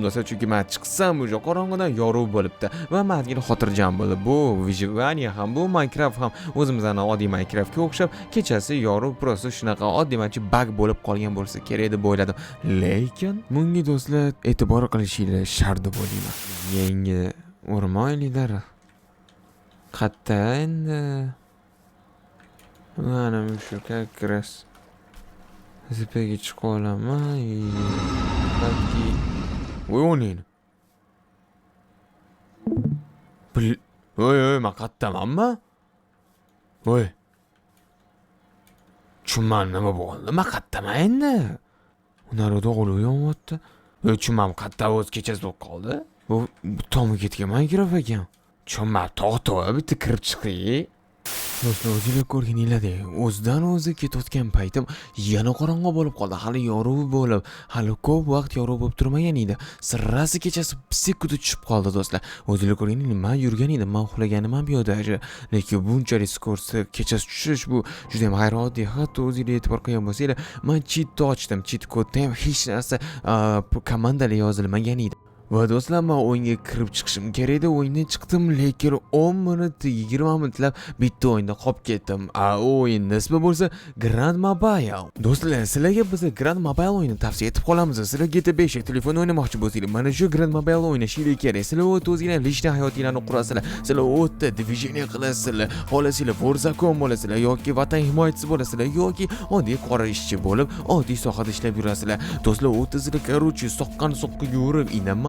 do'stlar, chunki men chiqsam, уже qorong'idan yorug' bo'libdi va man ozgina xotirjam bo'ldi. Bu выживание ham, bu Minecraft ham o'zimizni oddiy Minecraftga o'xshab kechasi yorug', просто shunaqa oddiy manchi баг bo'lib qolgan bo'lsa kerak deb o'yladim. Lekin bunga, do'stlar, e'tibor qilishinglar shart deb o'ylayman. Yangi o'rmonliklar qayerda endi? Mana shu как раз tepaga chiqib olaman и balki. Voy, o'ning. Voy, voy, man qayerdamanman? Voy. Tushunmadim, nima bo'ldi? Man qayerdaman endi? Unaroqda olov yonyapti. Voy, tushunmadim, qayerda o'zi kechasi bo'lib qoldi? Bu tomi ketgan Minecraft ekan. Tushunmadim, to'xta, bitta kirib chiqay. Do'stlar, o'zinglar ko'rganinglardek, o'zidan o'zi ketayotgan paytim yana qorong'i bo'lib qoldi. Hali yorug' bo'lib, hali ko'p vaqt yorug' bo'lib turmagan edi. Сразу kechasi sekunda tushib qoldi, do'stlar. O'zinglar ko'rganinglar, man yurgan edim, man uxlaganim ham yo'q даже. Lekin bunchalik скорость da kechasi tushish, bu juda ham g'ayrioddiy. Hatto o'zinglar e'tibor qilgan bo'lsanglar, man cheatni ochdim. Cheat kodda ham hech narsa, komandalar yozilmagan edi. Va do'stlar, man o'yinga kirib chiqishim kerak edi. O'yindan chiqdim, lekin 10 minut, 20 minutlab bitta o'yinda qolib ketdim. A u o'yin ismi bo'lsa Grand Mobile. Do'stlar, sizlarga biz Grand Mobile o'yinini tavsiya etib qolamiz. Sizlar GTA 5 telefon o'ynamoqchi bo'lsanglar, mana shu Grand Mobile o'ynashinglar kerak. Sizlar o'ta o'zinglar личный hayotinglarni qurasizlar. Sizlar o'ta движение qilasizlar. Xohlasanglar, вор в законе bo'lasizlar yoki vatan himoyachisi bo'lasizlar yoki oddiy qora ishchi bo'lib, oddiy sohada ishlab yurasizlar. Do'stlar, o'ta sizlar, короче, soqqani soqqaga urib, inama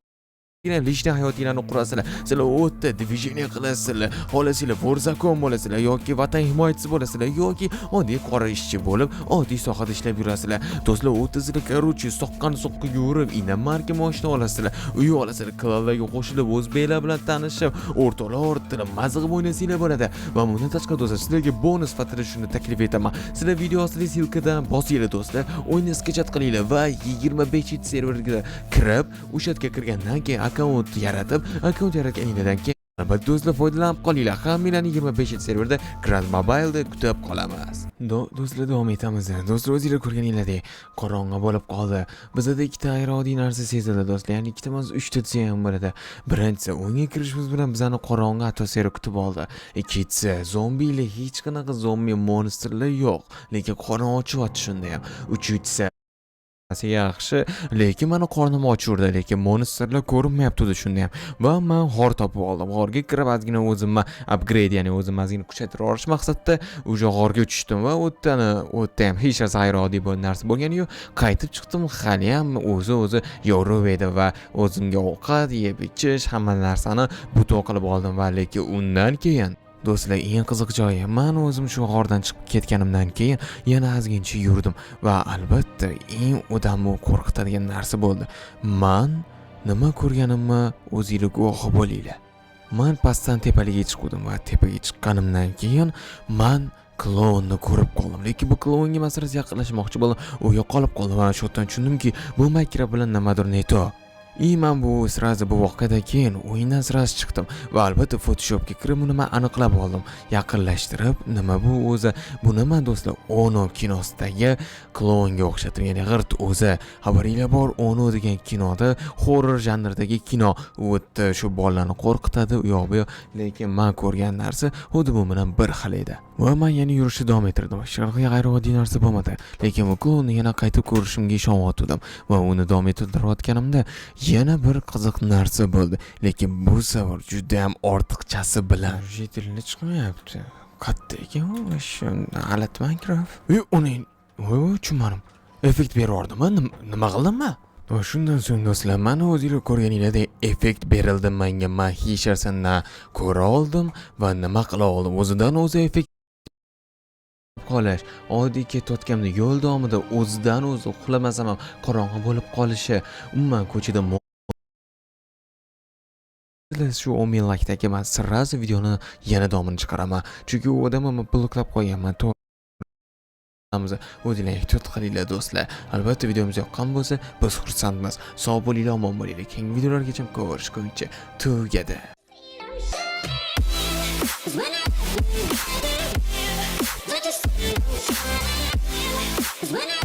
личный hayotinglarni qurasizlar. Sizlar o'ta движение qilasizlar. Xohlasanglar, вор в законе bo'lasizlar yoki vatan himoyachisi bo'lasizlar yoki oddiy qora ishchi bo'lib, oddiy sohada ishlab yurasizlar. Do'stlar, o'ta sizlar, короче, soqqani soqqaga urib, иномарка moshina olasizlar, uy olasizlar, klanlarga qo'shilib, o'zbeklar bilan tanishib, o'rtoqlar ortida maza qilib o'ynasanglar bo'ladi. Va bundan tashqari, do'stlar, sizlarga bonus sifatida shuni taklif etaman. Sizlar video ostidagi ссылка dan bosinglar, do'stlar, o'yinni скачать qilinglar va 25 serverga kirib, o'sha yerga kirgandan keyin akkaunt yaratib, akkaunt yaratganinglardan keyin albatta, do'stlar, foydalanib qolinglar. Hammanglarni 25 serverda Grand Mobile'da kutib qolamiz. Do'stlar, davom etamiz. Do'stlar, o'zinglar ko'rganinglardek, qorong'i bo'lib qoldi. Bizada ikkita g'ayrioddiy narsa sezildi, do'stlar. Ya'ni ikkita emas, uchta desa ham bo'ladi. Birinchisi, o'yinga kirishimiz bilan bizani qorong'i atmosfera kutib oldi. Ikkinchisi, zombilar, hech qanaqa zombi monstrlar yo'q, lekin qorin ochyapti shunda ham. Uchinchisi, yaxshi, lekin mani qornim ochuvdi, lekin monstrlar ko'rinmayapti shunda ham. Va man g'or topib oldim. G'orga kirib, ozgina o'zimni upgrade, ya'ni o'zimni ozgina kuchaytira olish maqsadida o'sha g'orga tushdim va u yerda ham hech narsa g'ayrioddiy narsa bo'lgani yo'q. Qaytib chiqdim, haliyam o'zi o'zi yorug' edi va o'zimga ovqat yeb ichish, hamma narsani butun qilib oldim. Va lekin undan keyin, do'stlar, eng qiziq joyi, man o'zim shu g'ordan chiqib ketganimdan keyin yana ozgincha yurdim va albatta eng odamni qo'rqitadigan narsa bo'ldi. Man nima ko'rganimni o'zinglar guvohi bo'linglar. Man pastdan tepalikka chiquvdim va tepaga chiqqanimdan keyin man klounni ko'rib qoldim. Lekin bu klounga man сразу yaqinlashmoqchi bo'ldim. U yo'qolib qoldi va shu yerdan tushundimki, bu Minecraft bilan nimadir не то. И man bu сразу bu voqeadan keyin o'yindan сразу chiqdim va albatta Photoshopga kirib, uni man aniqlab oldim. Yaqinlashtirib, nima bu o'zi? Bu nima, do'stlar? Ono kinosidagi klounga o'xshatib, ya'ni g'irt o'zi. Xabaringlar bor, Ono degan kinoda, horror janridagi kino. U yerda shu bolalarni qo'rqitadi, u yoq bu yoq. Lekin man ko'rgan narsa xuddi bu bilan bir xil edi. Va man yana yurishni davom ettirdim. Hech qanaqa g'ayrioddiy narsa bo'lmadi. Lekin bu klounni yana qaytib ko'rishimga ishonyotgandim va uni davom ettirayotganimda yana bir qiziq narsa bo'ldi. Lekin bu safar juda ham ortiqchasi bilan. Житель ni chiqmayapti. Qayerda ekan u? Shu g'alati Minecraft. Ey, uning, voy voy, tushunmadim. Effekt berib yubordimi? Nima qildim man? Va shundan so'ng, do'stlar, mana o'zinglar ko'rganinglardek effekt berildi menga. Man hech narsani na ko'ra oldim va nima qila oldim. O'zidan o'zi effekt qolish, oddiy ketayotganimda yo'l davomida o'zidan o'zi uxlamasam ham qorong'i bo'lib qolishi, umuman ko'chada shu 10 ming laykdagi man сразу videoni yana davomini chiqaraman. Chunki u odamni man bloklab qo'yganman. O'zinglar ehtiyot qilinglar, do'stlar. Albatta, videomiz yoqqan bo'lsa, biz xursandmiz. Sog' bo'linglar, omon bo'linglar. Keyingi videolargacha ko'rishguncha, tugadi. 'Cause when I let the sun shine. 'Cause when I